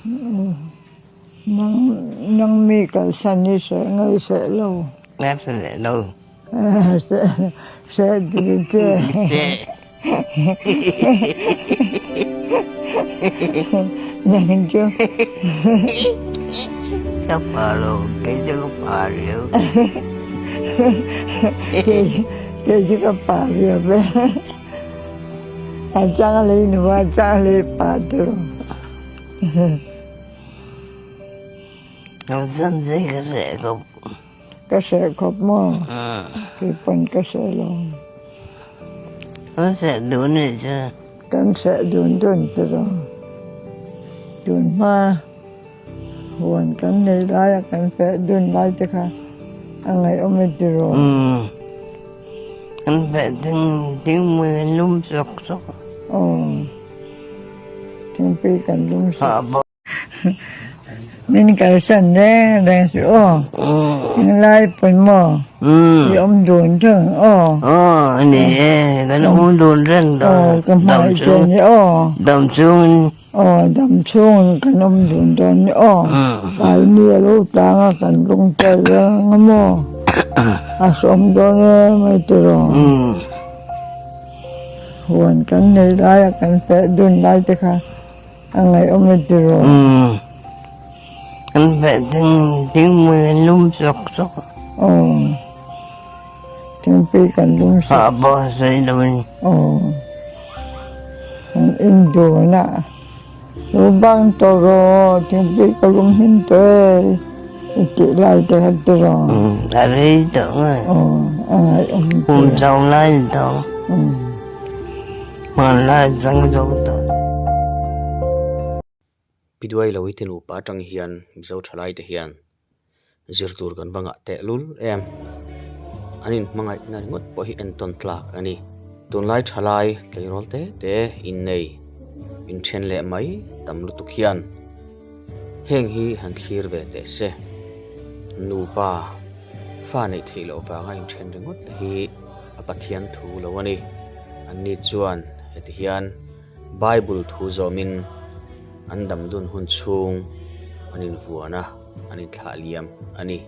Nang nang mi kalsan i hreh ngei hreh lo. Nga hreh lo. Hreh dil che. Nang chu. Ka pa lo, kei chu ka pa riau. Kei chu ka pa riau ve. A chang lei nu a chang lei pa tu. Ka zan zei ka hreh khawp. Ka hreh khawp maw? Kei pawn ka hreh lo. Kan hreh dun nih chu. Kan hreh dun dun tiraw. Tun hma huan kan nei lai a kan feh dun lai te kha a ngaihawm e tiraw. Kan feh ding ding mui lum sawk sawk. Aw. Thingpui kan lum sawk. Min kalsan reng reng suh aw. Englai pawn maw? I awm dun reng aw. Aw ani e, kan awm dun reng dawn. Aw ka hmai che ni aw. Dam chhungin. Aw dam chhungin kan awm dun dawn ni aw. Tlai ni a lo tlang a kan lung tel reng a maw. A hrawm dawn em mai tiraw. Huan kan nei lai a kan feh dun lai te kha. A ngaihawm e tiraw? Umm. Kan feh ding ding mui an lum sawk sawk. Aw. Thingpui kan lum sawk. Hah pawh a sawi lo in. Aw. Kan in dun a. Lo bang tawh rawh thingpui ka lum hlim tawh e i tih lai te kha tiraw? Umm. A rei tawh nge. Aw. A ngaihawm tiraw? Kum chho lai ni tawh. Umm. Hmanlai chang zo tawh. Pi Duai lo i ti nupa atang hian Mizo thalai te hian zir tur kan va ngah teh lul em. An inhmangaihna ringawt pawh hi entawn tlak a ni. Tunlai thalai tleirawl te te innei inthen leh mai tam lutuk hian heng hi han thlir ve teh se. Nupa fa neih theih loh vanga inthen ringawt te hi a Pathian thu lo a ni. Anni chuan heti hian Bible thu zawmin an dam dun hun chhung an invuan a, an inthlah liam a ni.